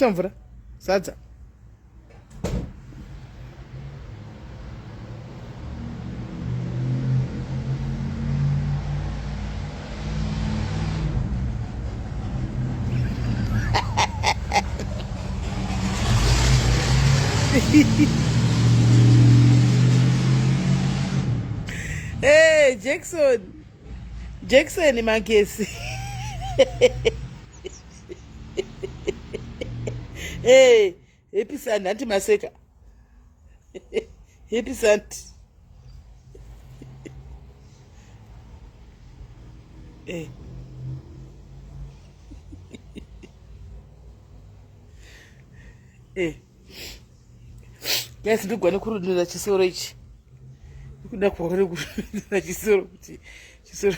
Mvura sadza. Hey, Jackson. Jackson Magesi. Hey, happy Sunday, anti maseka. Happy Sunday. Hey. Hey. Guys, ndigwane kurudunura chisoro ichi. Ndikuda kuona kurudunura chisoro kuti chisoro.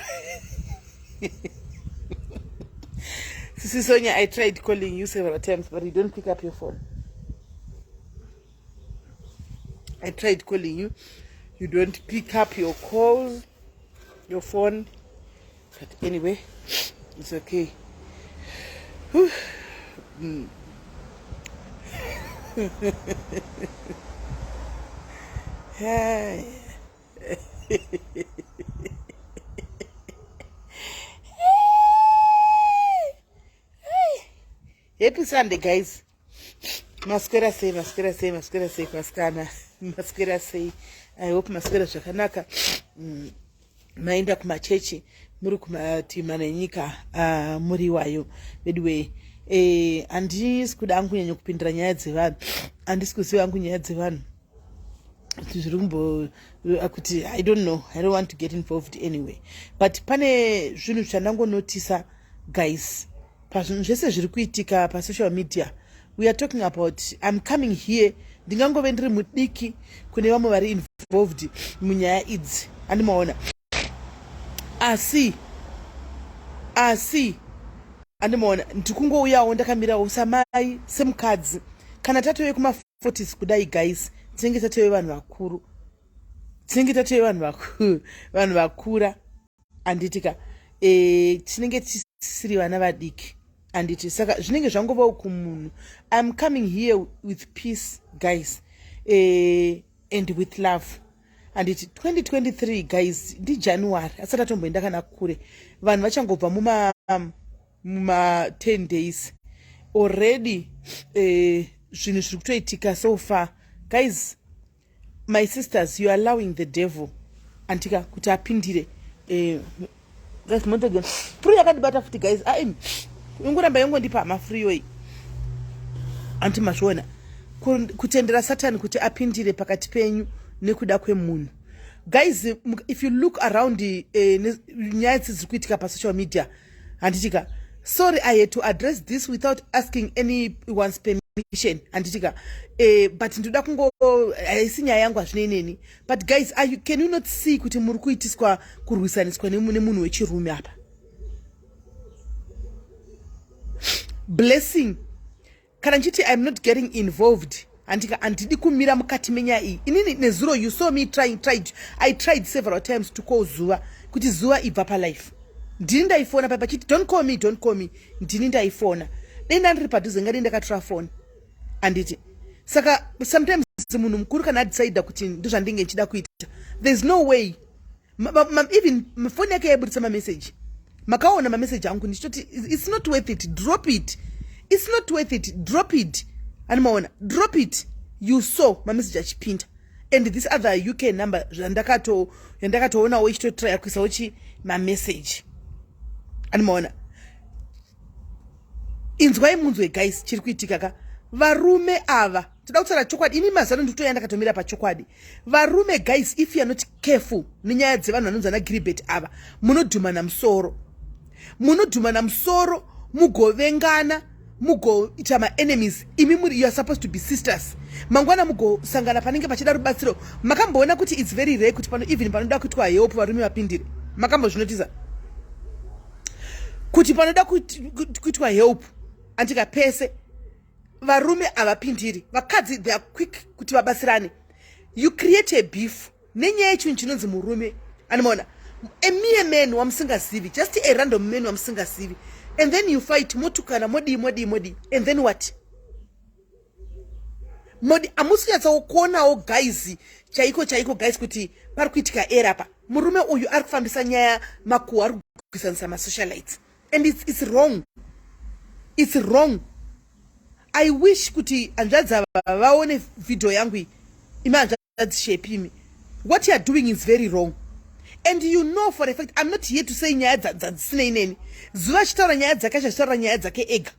Sisi Sonia, I tried calling you several times, but you don't pick up your phone. I tried calling you. You don't pick up your call, your phone. But anyway, it's okay. Whew. Hey. Happy Sunday, guys. Maswera sei, maswera sei, maswera sei, vasikana. Maswera sei. I hope maswera zvakanaka. Maenda kumachechi muri kumatima nenyika muri iwayo veduwee. Handisi kuda angu kunyanya kupindira nyaya dzevanhu, handisi kuziva angu nyaya dzevanhu kuti zviri kumbo kuti I don't know, I don't want to get involved anyway, but pane zvinhu zvandangonotisa guys pazvinhu zvese zviri kuitika pasocial media. We are talking about, I'm coming here, ndingangove ndiri mudiki kune vamwe vari involved munyaya idzi, andimaona, asi andimaona ndikungouyawo ndakamirawo samai, semukadzi. Kana tatove kuma40s kudai guys, tinenge tatove vanhu vakuru, tinenge tatove vanhu vakura, handitika? Tinenge tisiri vana vadiki, handiti? Saka zvinenge zvangovawo kumunhu. I'm coming here with peace guys, and with love, handiti? 2023 guys, ndiJanuary, asati atomboenda kana kure. Vanhu vachangobva muma 10 days already. Zvinhu zviri kutoitika so far guys, my sisters, you are allowing the devil, antika, kuti apindire. Guys, montogen flu yakandibata futi guys. Aim ingoramba yongondipa hama flu iyoyi, anti mazviona? Kutendera Satani kuti apindire pakati penyu nekuda kwemunhu guys. If you look around, nyaya idzi dziri kuitika pasocial media, handitika? Sorry, I had to address this without asking anyone's permission, handitika? But ndoda kungo, haisi nyaya yangu, hazvinei neni, but guys, can you not see kuti muri kuitiswa kurwisaniswa nemunhu wechirume apa? Blessing, kana nchiti I'm not getting involved, handika? Handidi kumira mukati menyaya iyi inini. Nezuro you saw me trying, tried, I tried several times to call Zuva kuti, "Zuva, ibva palife." Ndini ndaifona pai pachiti, "Don't call me, don't call me." Ndini ndaifona. Dei ndandiri padhuze, ngadei ndakatora foni, handiti? Saka sometimes munhu mukuru kana adecida kuti ndozvandinge nchida kuita, there's no way. Even foni yake yaibudisa mameseji, makaona mameseji angu ndichitoti, "It's not worth it, drop it. It's not worth it, drop it." Animaona? Drop it. You saw mameseji achipinda and this other UK number yandakatoonawo ichitotrya kuisawo chi mameseji, animaona? Inzwai munzwe guys, chiri kuitika ka, varume ava, toda kutaura chokwadi. Ini mazano ndikutoya ndakatomira pachokwadi. Varume guys, if you are not careful nenyaya dzevanhu vanonzi ana Giribet ava, munodhumana musoro, munodhumana musoro, mugovengana, mugoita maenemies. Imi muri, you are supposed to be sisters. Mangwana mugosangana panenge pachida rubatsiro. Makamboona kuti it's very rare kuti pano, even panoda kuitwa help, varume vapindire? Makambozvinotisa kuti panoda kuitwa help, andika, pese varume havapindiri? Vakadzi, they are quick kuti vabatsirane. You create a beef nenyaya yechinhu chinonzi murume, animaona? A mere man wamusingazivi, just a random man wamusingazivi, and then you fight, motukana, modii, modii, modii, and then what? Modi hamusi kunyatsokuonawo guys chaiko chaiko guys kuti pari kuitika era apa. Murume uyu ari kufambisa nyaya makuhwa ari kugwisanisa masocialites and it's wrong. It's wrong. I wish kuti hanzvadzi ava vaone video yangu iyi. Imi hanzvadzi Shepi imi. What you are doing is very wrong. And you know for a fact, I'm not here to say nyaya dzisinei neni. Zuva achitaura nyaya dzake achitaura nyaya dzake ega.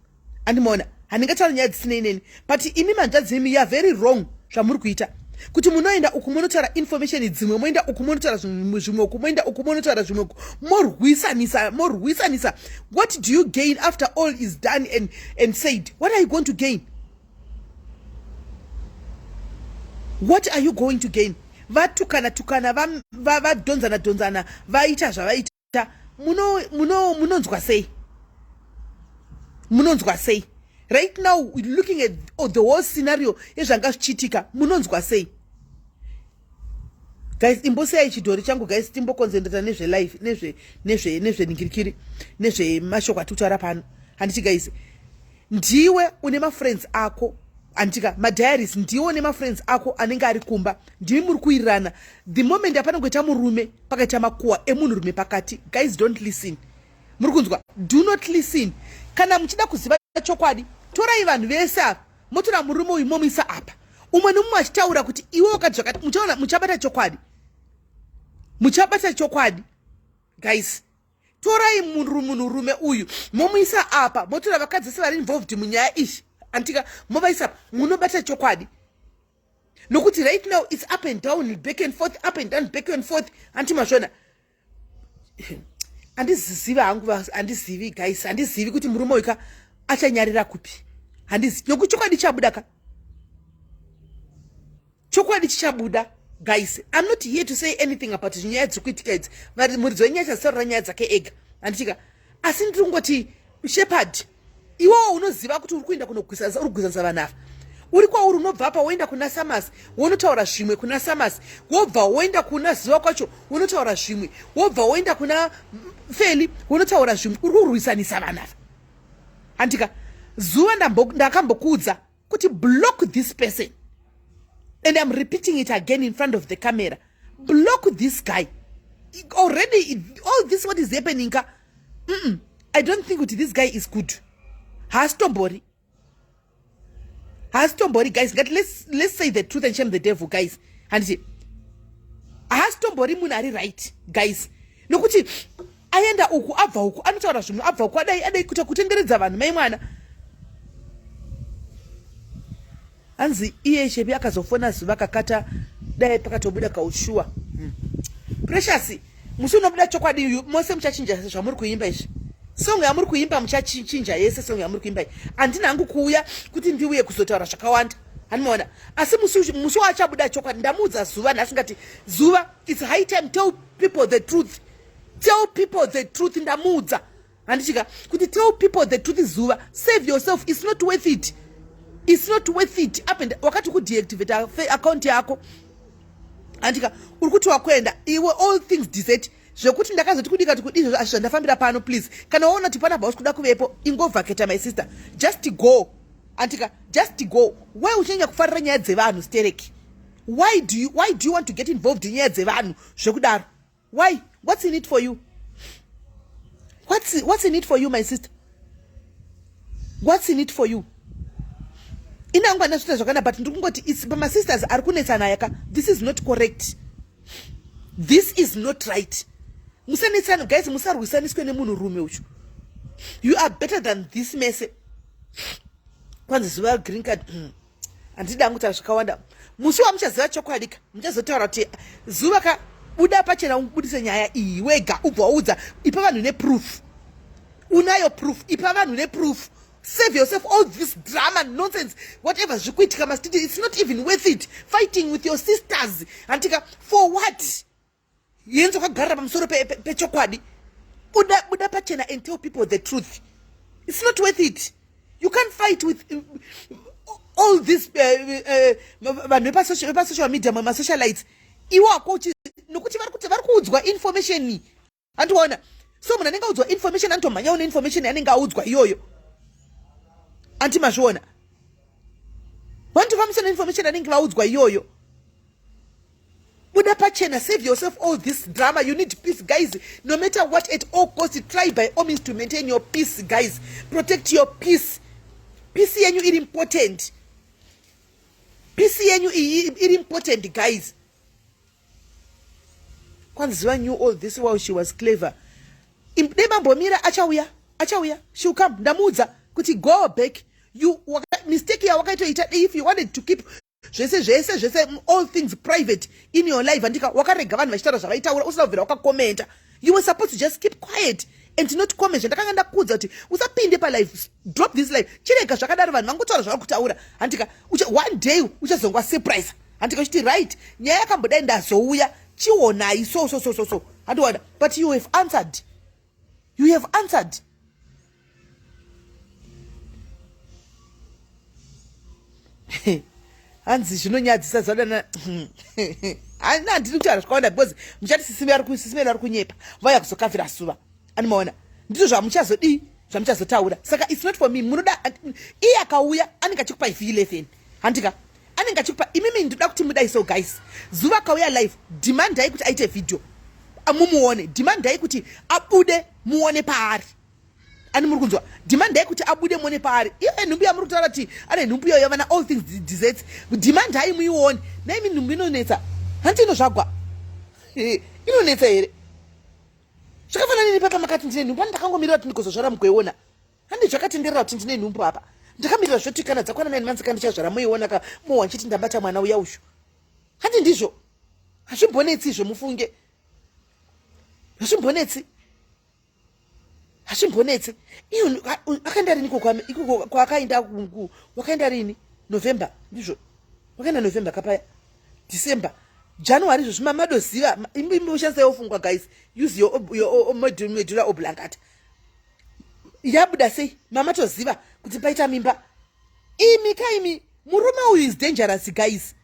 Andimaona, handingataura nyaya dzisinei neni. But imi hanzvadzi imi, you are very wrong zvamuri kuita. Kuti munoenda uku munotaura information dzimwe, moenda uku munotaura zvimwe uku, moenda uku munotaura zvimwe uku, morwisanisa, morwisanisa. What do you gain after all is done and said? What are you going to gain? What are you going to gain? Vatukana tukana, vadhonzana dhonzana, vaita zvavaita. Munonzwa sei? Munonzwa sei? Right now, looking at the whole scenario yezvanga zvichiitika, munonzwa sei? Guys, imbosiyai chidhori changu guys, timboconcentrata nezvelife, nezveningirikiri, nezvemashoko atiri kutaura pano. Handiti guys, ndiwe une mafriends ako, handitika madiaries, ndiwe une mafriends ako anenge ari kumba, ndimi muri kuwirirana. The moment apanongoita murume, pakaita makuhwa emunhurume pakati, guys, don't listen. Muri kunzwa? Do not listen. Kana muchida kuziva chokwadi, torai vanhu vese ava, motora murume uyu momuisa apa, umwe nemumwe achitaura kuti iwe wakati zvakati, muchaona, muchabata chokwadi, muchabata chokwadi guys. Torai munhurume uyu momuisa apa, motora vakadzi vese vari involved munyaya iyi, antika movaisa apa, munobata chokwadi. Nokuti right now it's up and down, back and forth, up and down, back and forth. Anti mazvona, handizivi hangu, handizivi guys, handizivi kuti murume uyu ka achanyarira kupi. Handizivi, nokuti chokwadi chabuda ka, chokwadi chichabuda guys. I'm not here to say anything about zvinyaya dziri kuitika idzi. Muridzi wenyaya chazitaurira nyaya dzake ega, handitika. Asi ndiri kungoti Shepherd, iwewo unoziva kuti uri kuenda kunogwisanisa, uri kugwisanisa vanhu ava. Uri kwauri, unobva apa woenda kuna Samas, wonotaura zvimwe kuna Samas, wobva woenda kuna Zuva kwacho, wonotaura zvimwe, wobva woenda kuna Feli, wonotaura zvimwe. Uri kurwisanisa vanhu ava, handika. Zuva ndakambokuudza kuti block this person, and I'm repeating it again in front of the camera: block this guy already. All this what is happening ka, I don't think kuti this guy is good. Haasitombori, haasitombori guys. Ngati let's say the truth and shame the devil guys. Handiti haasitombori munhu ari right guys, nokuti aenda uku, abva uku, anotaura zvimwe, abva uku, adai adai, kuita kutenderedza vanhu. Mai mwana, hanzi iye Shepi akazofona Zuva kakata, dai pakatobuda kaushuwa. Precious, musi unobuda chokwadi mose muchachinja zvamuri kuimba izvi. Song yamuri kuimba muchachinja yese, song yamuri kuimba iyi. Handina hangu kuuya kuti ndiuye kuzotaura zvakawanda, handimaona. Asi musi wachabuda chokwadi, ndamuudza Zuva nhasi, ngati Zuva, it's high time, tell people the truth, tell people the truth. Ndamuudza, handichika, kuti tell people the truth. Zuva, save yourself, it's not worth it, it's not worth it. Up and wakati kudeactivate account yako, handika, uri kuti wakuenda iwe, all things desert, zvekuti ndakazoti kudika kuti kudii asi zvandafambira pano. Please, kana waona kuti panapa hausi kuda kuvepo, ingovhaketa my sister, just go, andika, just go. Why uchinyanya kufarira nyaya dzevanhu stereki? Why do you want to get involved in nyaya dzevanhu zvekudaro? Why? What's in it for you? What's in it for you, my sister? What's in it for you? Inangu handina zvoita zvakanaka, but ndiri kungoti pamasisters ari kunetsana yaka, this is not correct, this is not right. Musanetsana guys, musarwisaniswe nemunhurume uchu. You are better than this mese. Kwanzi Zuva green card, Handidi hangu kutaura zvakawanda. Musi wamuchaziva chokwadi ka, muchazotaura kuti Zuva ka, buda pachena, ubudise nyaya iyi wega, ubva waudza, ipa vanhu neproof. Unayo proof, ipa vanhu neproof. Save yourself all this drama, nonsense, whatever zviri kuitika mastiti. It's not even worth it, fighting with your sisters, handitika. For what? Yenzi wakagarira pamusoro pechokwadi. Buda, buda pachena and tell people the truth. It's not worth it. You can't fight with all this vanhu vepasocial media, masocialites iwako, nokuti vari kuudzwa information, handiona. So munhu anenge audzwa information anotomhanyawo neinformation yanenge audzwa iyoyo, anti mazviona. Vanotofambisa neinformation anenge vaudzwa iyoyo. Buda pachena, save yourself all this drama. You need peace, guys. No matter what, at all cost, try by all means to maintain your peace, guys. Protect your peace. Peace yenyu iri important. Peace yenyu iri important, guys. Kwanzi Zuva knew all this while she was clever. Dai mambomira achauya, achauya. She will come. Ndamuudza kuti go back. You mistake yawakaitoita if you wanted to keep zvese zvese zvese all things private in your life andika wakarega vanhu vachitaura zvavaitaura usina kubvira wakakomenta. You were supposed to just keep quiet and not comment. Zvandakanga ndakuudza kuti usapinde palife, drop this life, chirega zvakadaro, vanhu vangotaura zvavari kutaura handika. One day uchazongwa surprise handika, uchiti right, nyaya yakambodai, ndazouya, chionai so so so so so, handiwana. But you have answered, you have answered. Hanzi zvinonyadzisa zvadana. Handina, handidi kutaura zvakawanda because muchati sisimelo ari kunyepa, vauya kuzokavhira suva. Animaona, ndizvo zvamuchazodii, zvamuchazotaura. Saka it's not for me. Munoda iye akauya anenge achikupa v11 handika, anenge achikupa imimi. Ndoda kuti mudai. So guys, Zuva akauya live, demandai kuti aite video mumuone, demandai kuti abude muone paari. Ani muri kunzwa? Demandai kuti abude muone paari. Iye nhumbu yamuri kutaura kuti ane nhumbu iyoyo, vana all things desserts, demandai muione. Naimi nhumbu inonetsa hanti, inozvagwa inonetsa here? Zvakafanana nepapa makati ndine nhumbu, ani ndakangomirira kuti ndigozozvara mugoiona. Handi zvakatenderera kuti ndine nhumbu apa, ndakamirira zvoti kana dzakwana 9 months kandichazvara, muiona ka, muwa nchiti ndabata mwana uya uyu. Handi ndizvo? Hazvimbonetsi izvo, mufunge, hazvimbonetsi, hazvimbonetsi. Iyo akaenda rini ikoko kwaakaenda? Wakaenda rini? November, ndizvo? Wakaenda November kapaya, December, January, izvo zvimamadoziva. Imboshandisaiwo fungwa, guys. Use your medulla oblongata. Yabuda sei? Mamatoziva kuti paita mimba. Imi kaimi, murume uyu is dangerous, guys.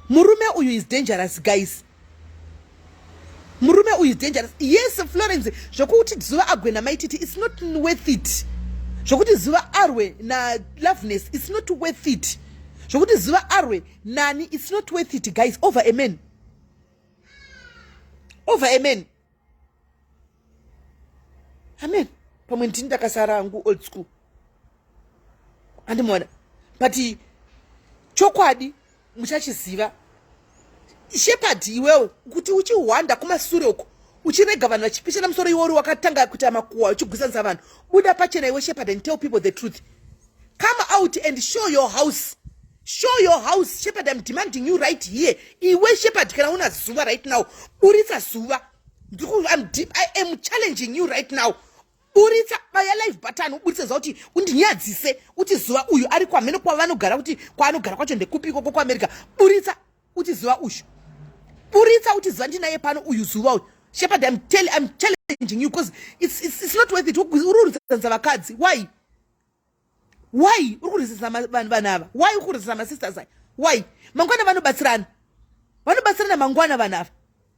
Murume uyu is dangerous, guys. Murume uyu is dangerous. Yes, Florence, zvokuti Zuva agwe naMaititi, it's not worth it. Zvokuti Zuva arwe naLoveness, it's not worth it. Zvokuti Zuva arwe nani, it's not worth it, guys. Over a man, over a man. Amen. Pamwe ndini ndakasara hangu old school, andimuona, but chokwadi muchachiziva. Shepard, iwewe kuti uchihwanda kumasure uko uchirega vanhu vachipishana musoro, iwe uri wakatanga kuita makuhwa uchigwisanisa vanhu. Buda pachena iwe, Shepard, and tell people the truth. Come out and show your house, show your house. Shepard, I'm demanding you right here. Iwe Shepard, kana una Zuva right now, buritsa Zuva. I am challenging you right now. Buritsa, baya live button, uburitse zuva kuti undinyadzise, uti Zuva uyu ari kwamhene kwavanogara, kuti kwaanogara kwacho ndekupi ikoko kuAmerica. Buritsa uti Zuva uyu, buritsa uti Zuva ndinaye pano, uyu Zuva uyu. Shepard, I'm challenging you because it's not worth it. Uri kurwisana vakadzi. Why uri kurwisisa vanhu ava? Why uri kurwisisa masisters aya? Why? Mangwana vanobatsirana, vanobatsirana mangwana vanhu ava.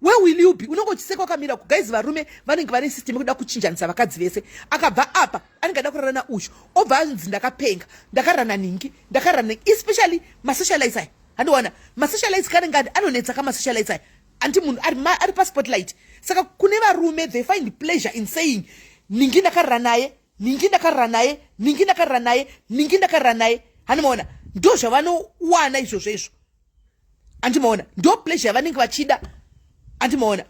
Where will you be? Unonge uchiseka wakamira. Guys, varume vanenge vane system yekuda kuchinjanisa vakadzi vese. Akabva apa anenge ada kurara nauyu, obva anzi ndakapenga, ndakarara naningi, ndakarara naningi. Especially masocialites aya, handiwana masocialites kanenge anonetsa kamasocialites aya. Anti munhu ari paspotlight, saka kune varume, they find pleasure in saying ningi ndakarara naye, ningi ndakarara naye, ningi ndakarara naye, ningi ndakarara naye. Handimaona, ndo zvavanowana izvozvo izvo. Andimaona, ndo pleasure yavanenge vachida. Andimaona,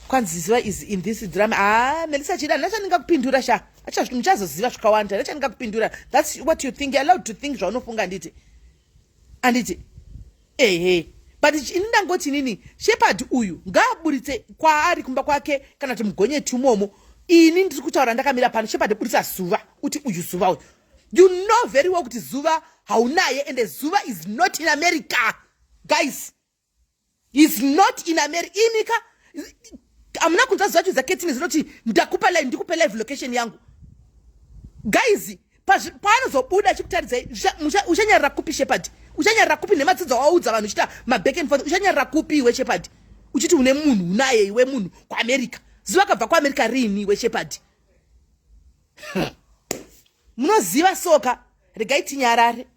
kwanzi Ziva is in this drama. Ah, Melisa chida ndachandinga kupindura sha, muchazoziva zvakawanda. Ndachandinga kupindura. That's what you think. You're allowed to think zvaunofunga, handiti? Handiti? Ehe, but ini ndangoti nini, Shepard uyu ngaaburitse kwaari kumba kwake kana kuti mugonyeti umomo. Ini ndiri kutaura ndakamira pano. Shepard, buritsa Zuva, uti uyu Zuva uyu. You know very well kuti Zuva haunaye, and Zuva is not in America, guys. Is not in America. Imika, hamuna kunzwa zvacho dzaketini zinoti ndakupa live, ndikupe live location yangu. Guys, paanozobuda achikutaridzai, uchanyarira kupi, Shepard? Uchanyarira kupi nemadzidzo waudza vanhu uchiita maback and forth? Uchanyarira kupi iwe, Shepard, uchiti une munhu unaye iwe, munhu kuAmerica? Zuva akabva kuAmerica rini iwe, Shepard? Munoziva soka, regai tinyarare,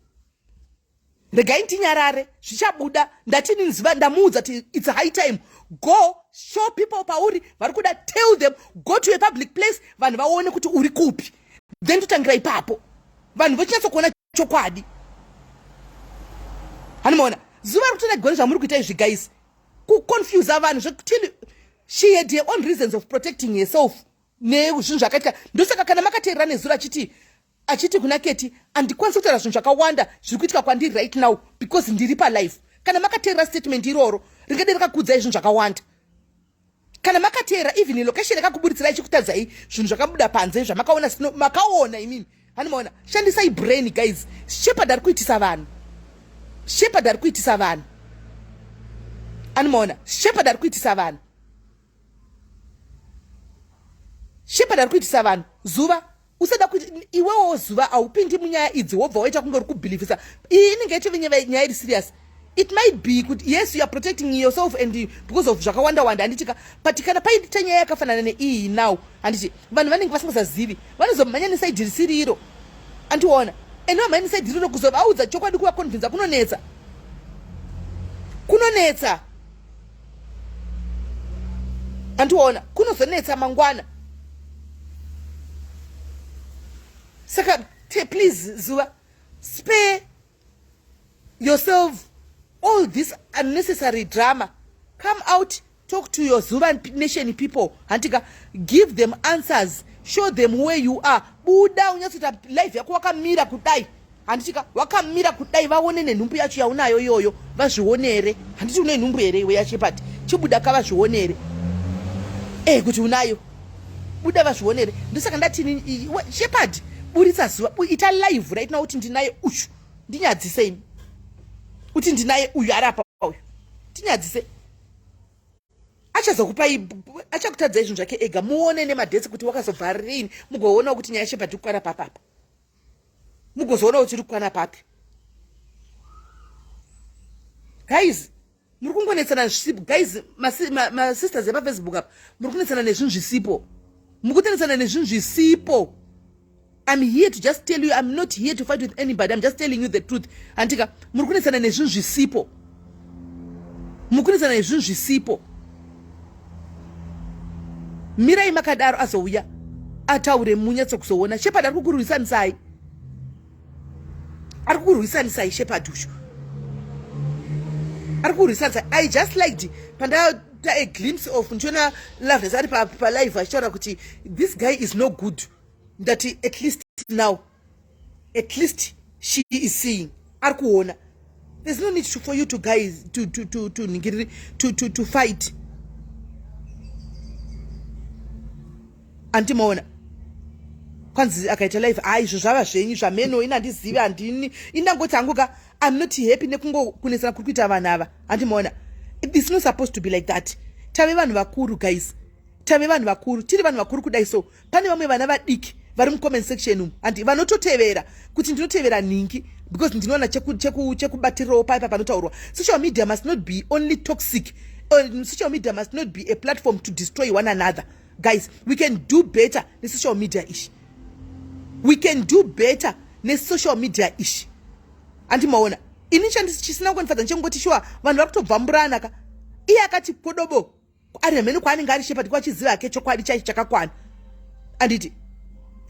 regai tinyarare, zvichabuda. Ndatini zuva ndamuudza kuti it's high time, go show people pauri vari kuda, tell them, go to a public place, vanhu vaone kuti uri kupi, then totangira ipapo, vanhu vochinyatso kuona chokwadi. Hanimaona zuva ri kutoda gone zvamuri kuita izvi guys, kuconfusa vanhu zvekuti she had her own reasons of protecting herself nezvinhu zvakaitika. Ndosaka kana makateerera nezuro achiti kuna Keti, "Handikwanisi kutaura zvinhu zvakawanda zviri kuitika kwandiri right now because ndiri palife." Kana makateerera statement iroro, ringade rakakuudzai zvinhu zvakawanda. Kana makateera even location yakakuburitsira ichikutadzai zvinhu zvakabuda panze zvamakaona sino makaona imimi. Hanimaona, shandisai brain guys. Shepard ari kuitisa vanhu, Shepard ari kuitisa vanhu. Animaona, Shepard ari kuitisa vanhu, Shepard ari kuitisa vanhu. Zuva usada kuti iwewo zuva haupindi munyaya idzi, wobva waita kunge uri kubhilivhisa. Iyi inenge ichove nyaya iri serious. It might be kuti yes, you are protecting yourself and because of zvakawanda wanda, handitika? But kana paita nyaya yakafanana neiyi now, handiti vanhu vanenge vasingasazivi, vanozomhanya neside risiri iro? Andiona, and vamhanya neside riro, kuzovaudza chokwadi, kuvaconvinza kunonetsa, kunonetsa. Andiona, kunozonetsa mangwana. Saka please zuva, spare yourself all this unnecessary drama. Come out, talk to your Zuva Nation people, hantika? Give them answers, show them where you are. Buda unyatsoita life yako wakamira kudai, handitika? Wakamira kudai, vaone nenhumbu yacho yaunayo iyoyo, vazvionere. Handiti une nhumbu here iwe yaShepard? Chibuda ka, vazvionere kuti unayo. Buda vazvionere. Ndosaka ndatini, Shepard, buritsa zuva, ita live right now kuti ndinaye uyu, ndinyadzise imi, kuti ndinaye uyu ari apa uyu, tinyadzise. Achazokupai, achakutadzai zvinhu zvake ega, muone nemadates kuti wakazobva rini, mugoonawo kuti nyaya Shepard kukwana papapa, mugozoona kuti iri kukwana papi. Guys, muri kungonetsana zvisipo. Guys, masisters epaFacebook apa, muri kunetsana nezvinhu zvisipo, muri kutenetsana nezvinhu zvisipo. I'm here to just tell you, I'm not here to fight with anybody, I'm just telling you the truth, handika? Muri kunetsana nezvinhu zvisipo, muri kunetsana nezvinhu zvisipo. Mirai makadaro, azouya ataure, munyatsokuzoona. Shepard ari kukurwisanisai, ari kukurwisanisai. Shepard uyu ari kukurwisanisai. I just liked pandaita a glimpse of ndichiona Loveness ari palive achitaura kuti this guy is no good. Ndati at least now, at least she is seeing, ari kuona. There's no need for you to guys to ningiriri to fight. Andimaona kwanzi akaita live, hai, izvo zvava zvenyu zvameno, ini handizivi, handini. Indangoti hangu ka, I'm not happy nekungokunesana kuri kuita vanhu ava. Handimaona, it's not supposed to be like that. Tave vanhu vakuru guys, tave vanhu vakuru, tiri vanhu vakuru kudai. So pane vamwe vana vadiki vari mucomment section umu, handi vanototevera kuti ndinotevera nhingi because ndinoona chekubatirirawo paipa panotaurwa. Social media must not be only toxic. Social media must not be a platform to destroy one another. Guys, we can do better nesocial media ishi, we can do better nesocial media ishi. Andimaona, ini chisina kundifadza ndechengoti shuwa vanhu vari kutobvamburana ka. Iye akati kodobo ari hamene kwaanenge ari Shepard, kwachiziva hake chokwadi chaicho chakakwana, anditi?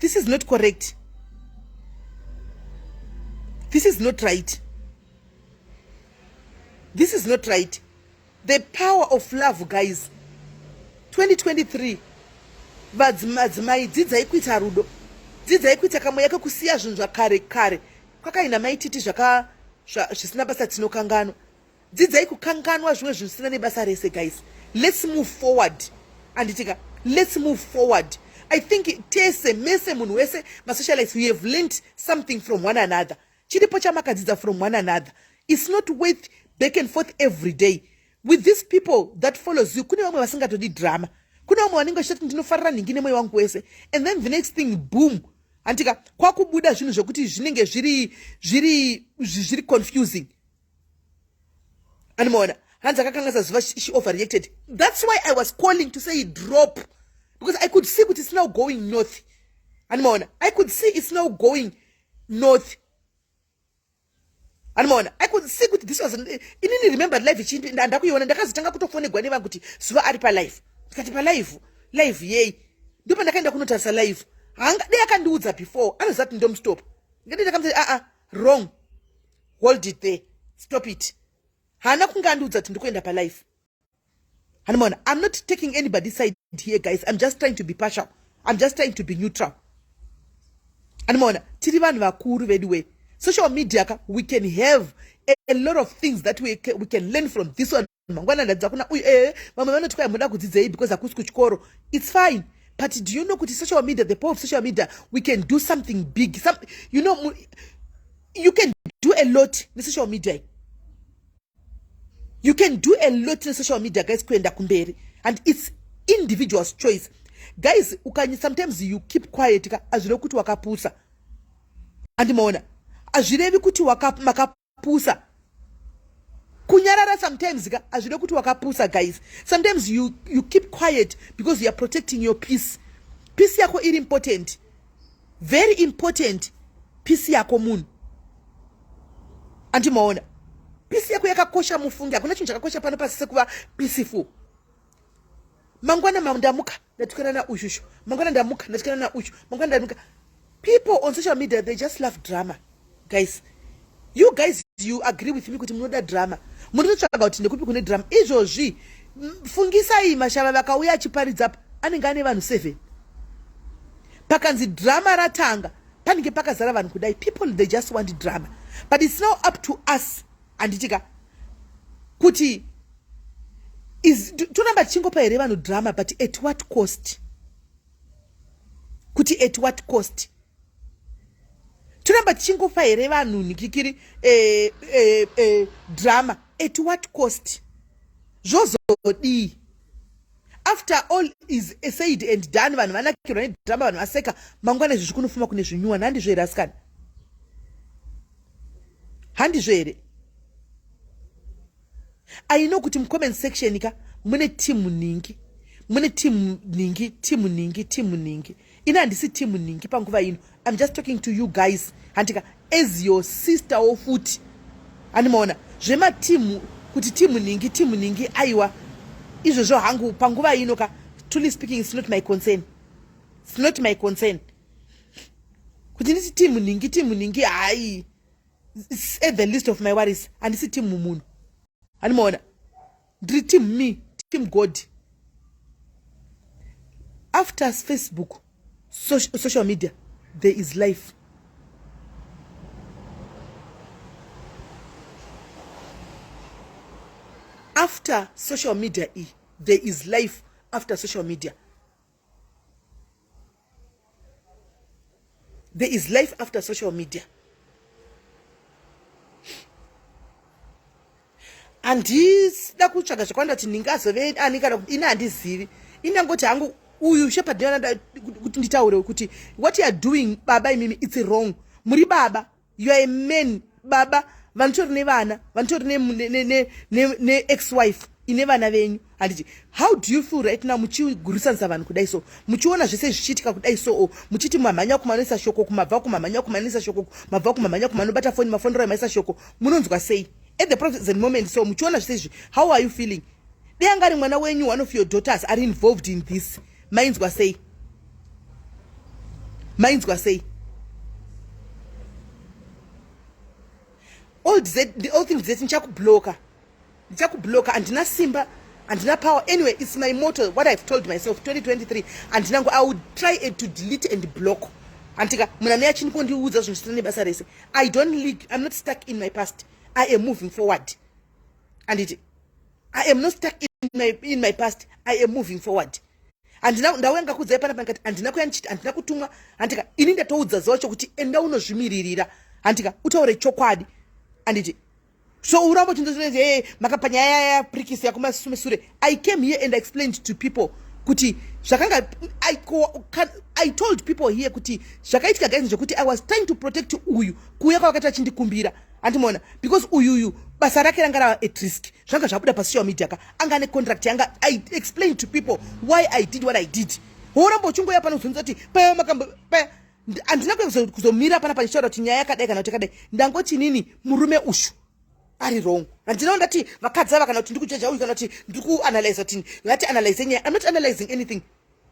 This is not correct, this is not right, this is not right. The power of love, guys. 2023, madzimai, dzidzai kuita rudo, dzidzai kuita kamweya kekusiya zvinhu zvakare kare kwakaina maititi zvaka zvisina basa. Tinokanganwa, dzidzai kukanganwa zvimwe zvisina nebasa rese. Guys, let's move forward, anditika? Let's move forward. I think tese mese, munhu wese, masocialites, we have learned something from one another. Chiripo chamakadzidza from one another. It's not worth back and forth every day with these people that follows you. Kune vamwe vasingatodi drama, kune vamwe vanenge vachitoti ndinofarira nhingi nemwoyo wangu wese, and then the next thing, boom, handika, kwakubuda zvinhu zvekuti zvinenge zviri confusing. Animaona, hanzi akakanganisa zuva, she overreacted. That's why I was calling to say drop, because I could see kuti it's now going north. Animaona, I could see it's now going north. Animaona, I could see kuti this was inini remember life ichindi ndakuiona, ndakazotanga kutofonegwa nevanhu kuti zuva ari palife. Ndikati palife, live yei? Ndipo ndakaenda kunotarisa live. Hanga dai akandiudza before, anoziva kuti ndomstop. Ndikati ndakamuti a a wrong. Hold it there. Stop it. Haana kunge andiudza kuti ndikuenda palife. Hanimona, I'm not taking anybody's side here guys. I'm just trying to be partial. I'm just trying to be neutral. Hanimona, tiri vanhu vakuru vedu we. Social media ka, we can have a lot of things that we can learn from this one. Mangwana ndadzidza kuna uyu eh vamwe vanoti kwai muda kudzidzei because hakusi kuchikoro. It's fine. But do you know kuti social media, the power of social media, we can do something big. Some, you know, you can do a lot ne social media. You can do a lot ne social media guys, kuenda kumberi, and it's individual's choice guys. Ukanyi sometimes you keep quiet ka, azvirevi kuti wakapusa. Andimaona, azvirevi kuti makapusa. Kunyarara sometimes ka azvirevi kuti wakapusa guys. Sometimes you keep quiet because you are protecting your peace. Peace yako iri important, very important. Peace yako munhu, andimaona, peace yako yakakosha mufunge. Hakuna chinhu chakakosha pano pasi sekuva peaceful. Mangwana ndamuka ndatukana naushushu, mangwana ndamuka ndatukana naushu, mangwana ndamuka. People on social media, they just love drama guys. You guys, you agree with me kuti munoda drama, munototsvaga kuti ndekupi kune drama. Izvozvi fungisai mashava vakauya achiparidza, anenge ane vanhu 7. Pakanzi drama ratanga, panenge pakazara vanhu kudai. People, they just want drama, but it's now up to us, handitika, kuti toramba tichingopa here vanhu drama, but at what cost? Kuti at what cost toramba tichingopa here vanhu nikikiri drama? At what cost? Zvozodii after all is said and done? Vanhu vanakirwa nedrama, vanhu vaseka, mangwana izvi zvikunofuma kune zvinyuwani. Handizvo here asikana? Handizvo here? I know kuti mucomment section ka mune timu ningi, mune timu ningi, timu ningi, timu ningi. Ini handisi timu ningi panguva ino. I'm just talking to you guys, handika, as your sister wofuti. Handimaona zvematimu kuti timu ningi, timu ningi, aiwa, izvozvo hangu panguva ino ka, truly speaking, it's not my concern. It's not my concern kuti nditi timu ningi, timu ningi. Hai, it's at the list of my worries. Handisi timu munhu, handimaona. Ndiri team me, team God. After Facebook, social media, there is life. After social media e there is life after social media. There is life after social media. Handisida kutsvaga zvakawanda kuti ndingazove ani kana kuti ini handizivi. Inangoti hangu uyu Shepard kuti nditaure kuti what you are doing baba imimi, it's wrong. Muri baba, you are a man baba, vanotori nevana, vanotori ne-ex wife ine vana venyu, handiti? How do you feel right now muchigurisanisa vanhu kudai so, muchiona zvese zvichiitika kudai so, muchiti mamhanya kumanoisa shoko, kumabva kumamhanya kumanoisa shoko, mabva kumamhanya kumanobata foni, mafonero maisa shoko? Munonzwa sei at the present moment so, muchiona zvese izvi? How are you feeling? Dei anga ari mwana wenyu, one of your daughters ari involved in this, mainzwa sei? Mainzwa sei? All the all things that ndichakubloka, ndichakubloka. Handina simba, handina power. Anyway, it's my motto, what I've told myself 2023. Handina ngo, I would try to delete and block, handika, munhu ane achindikondiudza zvinhu zvisina nebasa rese. I don't leak. I'm not stuck in my past. I am moving forward, anditi? I am not stuck in my past. I am moving forward. Handina ndauya ngakudzai panapa ndikati handina kuya ndichiti handina kutumwa, handika. Ini ndatoudza zuva wacho kuti enda unozvimiririra, handika, utaure chokwadi, anditi? So uramba uchindozi hey, makapa nyaya yaprikisi yakumasure. I came here and explained to people kuti zvakanga I told people here kuti zvakaitika guys zvekuti I was trying to protect uyu kuuya kwavakati vachindikumbira, andimona, because uyuyu basa rake ranga rava at risk. Zvanga zvabuda pasocial media ka, anga ane contract yanga. I explained to people why I did what I did. Woramba uchingouya pano kuzonza kuti paya makambo paya. Handina kuya kuzomira pana pandichitaura kuti nyaya yakadai kana kuti yakadai. Ndangoti nini murume ushu ari wrong. Handina ndati vakadzi ava kana kuti ndikujaja uyu kana kuti ndikuanalyza kuti vati analyze nyaya. I'm not analyzing anything.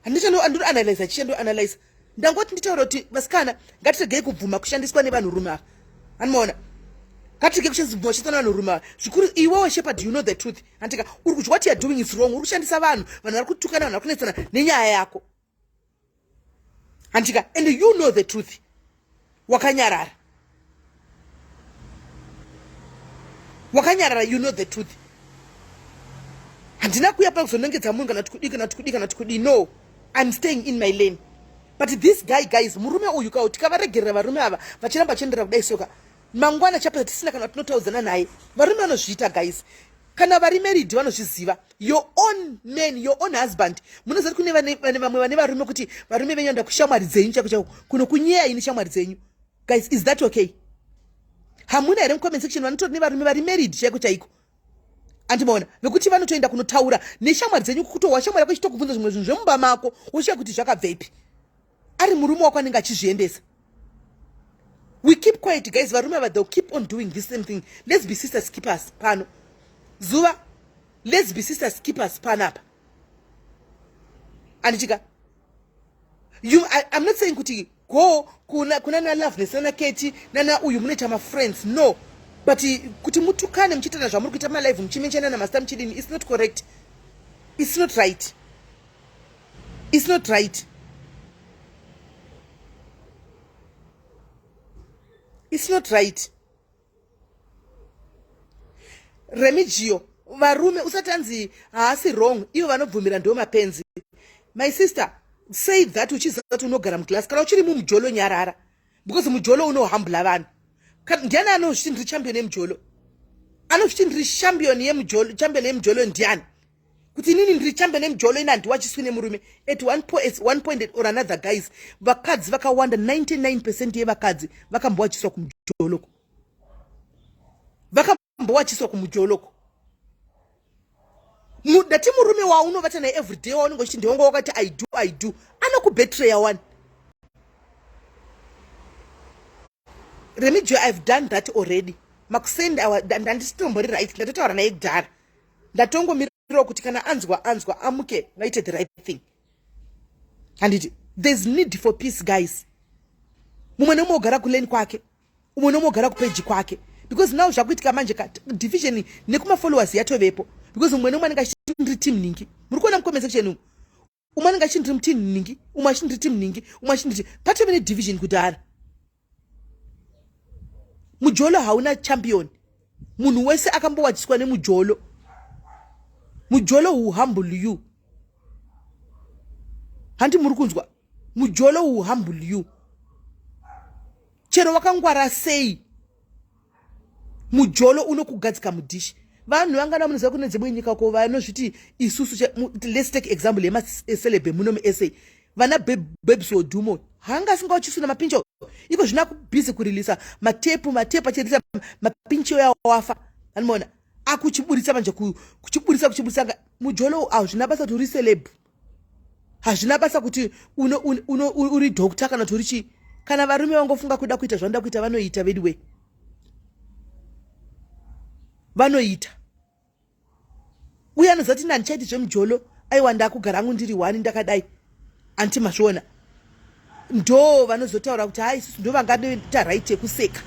Handinoanalyza chiya ndoanalyza. Ndangoti nditaura kuti vasikana ngatiregei kubvuma kushandiswa nevanhurume ava. Anomaona? Ngatiregei kushandiswa nevanhurume ava. Zvikuru iwewe Shepherd, you know the truth. Andika uri kuti what you are doing is wrong. Uri kushandisa vanhu, vanhu vari kutukana, vanhu vari kunetsana nenyaya yako. Andika, and you know the truth. Wakanyarara. Wakanyarara, you know the truth. Handina kuya pa kuzonongedza munhu kana tikudii kana tikudii kana tikudii. No, I'm staying in my lane. But this guy, guys, murume uyu ka tikavaregerera varume ava vachiramba vachienderera kudai soka, mangwana chapedza tisina kana tinotaudzana naye. Varume vanozviita, guys. Kana vari married vanozviziva. Your own man, your own husband. Munoziva kuti kune vamwe vane varume kuti varume venyu vanoenda kushamwari dzenyu chako chako kunokunyeya ini shamwari dzenyu. Guys, is that okay? Hamuna here mucomment section vanotori nevarume vari married chaiko chaiko? Andimaona vekuti vanotoenda kunotaura neshamwari dzenyu, kutohwa shamwari yako ichitokubvunza zvimwe zvinhu zvemumba mako, woshiya kuti zvakabvepi. Ari murume wako anenge achizviendesa. We keep quiet, guys. Varume ava, they'll keep on doing this same thing. Let's be sisters keepers pano. Zuva, let's be sisters keepers panapa. Andichika. I'm not saying kuti go kuna na Loveness nana Keti nana uyu munoita mafriends, no. But kuti mutukane muchiitana zvamuri kuita malive muchimenshana namasta muchidini, it's not correct. It's not right. It's not right. It's not right. Remigio, varume usati anzi haasi wrong, ivo vanobvumira ndo mapenzi. My sister, say that uchiziva kuti unogara muclass. Kana uchiri mumujolo, nyarara, because mujolo unohambula vanhu. Ndiani anozviti ndiri champion yemujolo? Anozviti ndiri champion yemujolo, champion yemujolo ndiani? Kuti inini ndiri champion yemujolo, ina handiwachiswi nemurume. At one point or another, guys, vakadzi vakawanda, 99% yevakadzi vakambowachiswa kumujoloko, vakambowachiswa kumujoloko. Ndati murume waunovata naye everyday, waunenge uchiti ndewanga wakati I do, I do, anokubetreya one. Remigio, I've done that already. Makusend awa ndandisitombori right. Ndatotaura naye kudhara, ndatongomirirawo kuti kana anzwa anzwa amuke vaite the right thing. Handiti there's need for peace, guys? Mumwe nemumwe ogara kulane kwake, umwe nemumwe ogara kupeji kwake, because now zvakuitika manje ka division nekumafollowers yatovepo, because mumwe nemumwe anenge achiti ndiri team ningi. Muri kuona mucomment section umu, umwe anenge achiti ndiri muteam ningi, umwe achiti ndiri team ningi, umwe achiti ndiri, patove nedivision kudhara. Mujolo hauna champion. Munhu wese akambowachiswa nemujolo. Mujolo will humble you. Handi muri kunzwa? Mujolo will humble you. Chero wakangwara sei, mujolo unokugadzika mudhishi. Vanhu vangana munoziva kune dzimwe nyika ko vanozviti isusu, let's take example yemaceleb muno muSA, vana Babes Wodumo, hanga asingauchiswi namapincho iko zvino akubhizi kurilisa matepu, matepu achirilisa mapincho yawo wafa. Anomaona akuchiburitsa manje, kuchiburitsa, kuchiburitsa mujolo. Hazvina basa kuti uri celeb, hazvina basa kuti uri doctor kana kuti uri chii. Kana varume vangofunga kuda kuita zvavanoda kuita, vanoita. Vediwe vanoita. Uye anoziva kuti nandichaiti zvemujolo, aiwa, ndakugara angu ndiri one ndakadai. Anti mazviona, ndo vanozotaura kuti hai, isusu ndo vangaita right yekuseka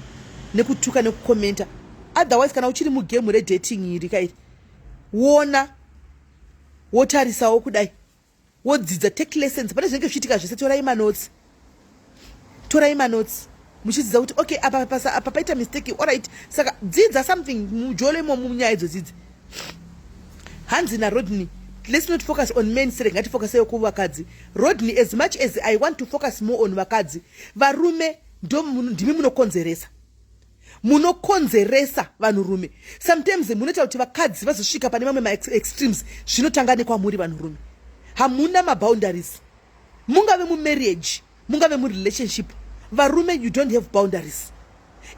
nekutuka nekukomenta. Otherwise, kana uchiri mugame redating iri kairi, wona wotarisawo kudai, wodzidza, take lessons pane zvinenge zvichiitika zvese. Torai manotes, torai manotes muchidzidza kuti okay, apa pasa apa paita mistake, alright, saka dzidza something mujolo imomo munyaya idzodzidzi. Hanzi naRodney, let's not focus on men sere, ngatifocusewo kuvakadzi. Rodney, as much as I want to focus more on vakadzi, varume ndo ndimi munokonzeresa, munokonzeresa. Vanhurume sometimes munoita kuti vakadzi vazosvika pane mamwe maextremes. Zvinotanga nekwamuri vanhurume. Hamuna maboundaries. Mungave mumarriage, mungave murelationship, varume, you don't have boundaries.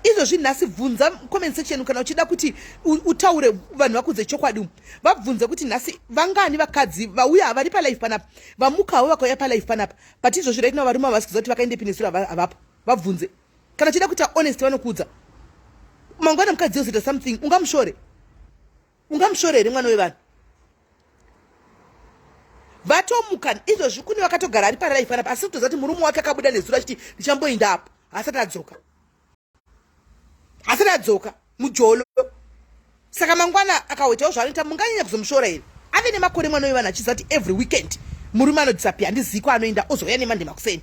Izvozvi nhasi bvunza comment section kana uchida kuti utaure vanhu vakudze chokwadi umu. Vabvunze kuti nhasi vangani vakadzi vauya vari palife panapa. Vamukawo vakauya palife panapa. But izvozvi right now varume havasi kuziva kuti vakaendepi nezuro havapo. Vabvunze. Kana uchida kuita honest vanokuudza. Mangwana mukadzi ozoita something ungamushore. Ungamushore here mwana wevanhu? Vatomuka izvozvi kune vakatogara ari paraife panapa asi kutoziva kuti murume wake akabuda nezuro achiti ndichamboinda apo asati adzoka. Asati adzoka mujolo. Saka mangwana akaoitawo zvaanoita munganyanya kuzomushora here? Ave nemakore mwana wevanhu achiziva kuti every weekend murume anodisappear handizivi kwaanoenda ozouya nemande makuseni.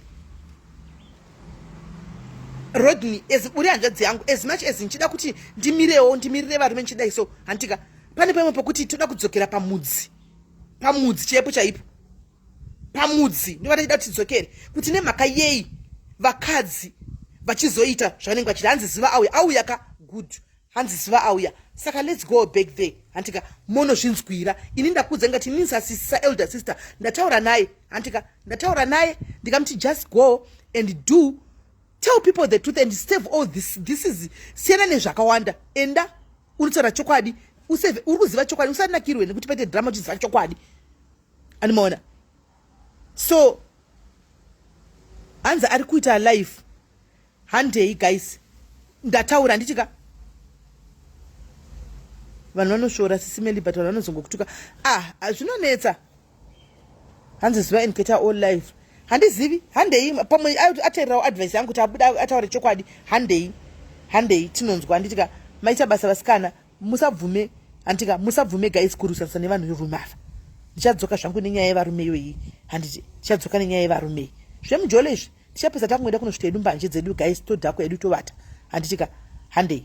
Rodney as uri hanzvadzi yangu as much as ndichida kuti ndimirewo ndimirire varume ndichidai so handitika pane pamwe pokuti toda kudzokera pamudzi pamudzi chaipo chaipo pamudzi ndova tichida kuti tidzokere kuti nemhaka yei vakadzi vachizoita zvavanenge vachida hanzi zuva auya auya ka good hanzi zuva auya saka let's go back there hantika monozvinzwira ini ndakuudza ngati ini sasisa elder sister ndataura naye hantika ndataura naye ndikamuti just go and do tell people the truth and save all this this is siyana nezvakawanda enda unotaura chokwadi usave uri kuziva chokwadi usanakirwe nekuti paite drama uchiziva chokwadi animaona so hanzi ari kuita life handei guys ndataura handitika vanhu vanosvora sisimeli but vanhu vanozongokutuka ah zvinonetsa hanzi zuva and get all life handizivi handei pamwe ateererawo advice yangu kuti abuda ataure chokwadi handei handei tinonzwa handitika maita basa vasikana musabvume handitika musabvume guys kurwisanisa nevanhu verume ava ndichadzoka zvangu nenyaya yevarume iyoyi handiti ndichadzoka nenyaya yevarume iyi zvemujolo izvi tichapedza takungoenda kunosvita hedu mbanje dzedu guys todhakwa hedu tovata handitika handei.